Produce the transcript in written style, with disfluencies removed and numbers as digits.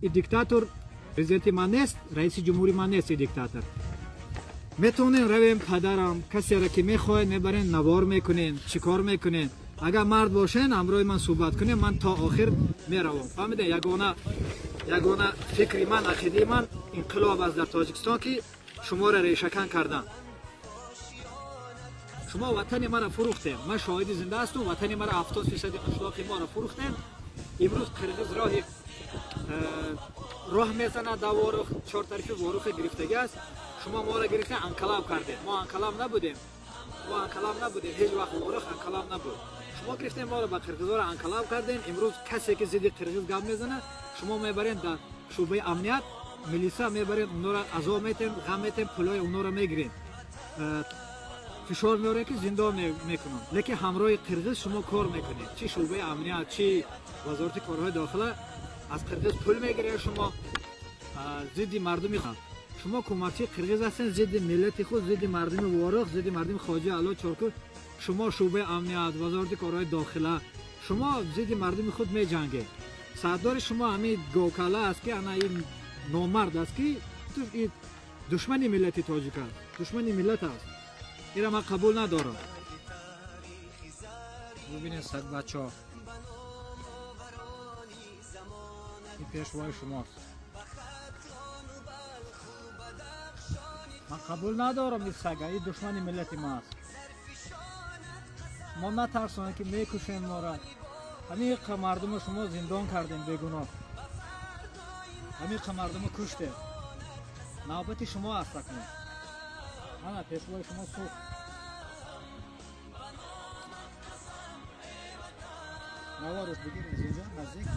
И диктатор президенти ман нест, раиси ҷумҳури ман нест. И диктатор метавонем равем, падарам, касеро ки мехоҳед мебарем, навор мекунем, чӣ кор мекунем. Агар мард бошен, ҳамроҳи ман суҳбат кунем, ман то охир меравам. Фаҳмиде? Ягона фикри ман, ақидаи ман инқилоб аст дар Тоҷикистон, ки шуморо решакан кардан. Шумо ватани маро фурӯхтем, ман шоҳиди зинда ҳастум. Ватани маро, 70% қишлоқи моро фурӯхтем. Имрӯз қирғиз роҳи роҳ мезанад дар Ворух, чор тарафи Ворухе гирифтагӣ аст. Шумо моро гирифтем, анқилаб кардем. Мо анқилаб набудем, мо анқилаб набудем, ҳеҷ вақт Ворух анқилаб набуд. Шумо гирифтем моро, ба қирғизоро анқилаб кардем. Имрӯз касе ки зидди қирғиз гап мезанад, шумо мебарем дар шӯъбаи амният, милиса мебарем, онҳоро азоб метем, ғам метем, пулҳои онҳоро мегирем, фишор меорем, ки зиндон мекунам. Лекин ҳамроҳи қирғиз шумо кор мекунед, чӣ шӯъбаи амният, чӣ вазорати корҳои дохила, аз қирғиз пул мегиред. Шумо зидди мардуми, шумо кӯмакчии қирғиз ҳастед, зидди миллати худ, зидди мардуми Ворух, зидди мардуми Хоҷа Ало Чоркӯл. Шумо шӯъбаи амният, вазорати корҳои дохила, шумо зидди мардуми худ меҷангед. Сардори шумо ҳамин говкала аст, ки ана ин номард аст, ки душмани миллати тоҷик аст, душмани миллат аст. Ира ман қабул надорам. Бубинед, сагбачо, ин пешвои шумост. Ман қабул надорам ин сага, ин душмани миллати ма аст. Шумо натарсонед, ки мекушем моро. Ҳамин қа мардумо шумо зиндон кардем бегуноҳ, ҳамин қа мардумо куштем. Навбати шумо аст акнун. Ана пешвои шумо сӯхт. Наворш бигир аз инҷо наздик.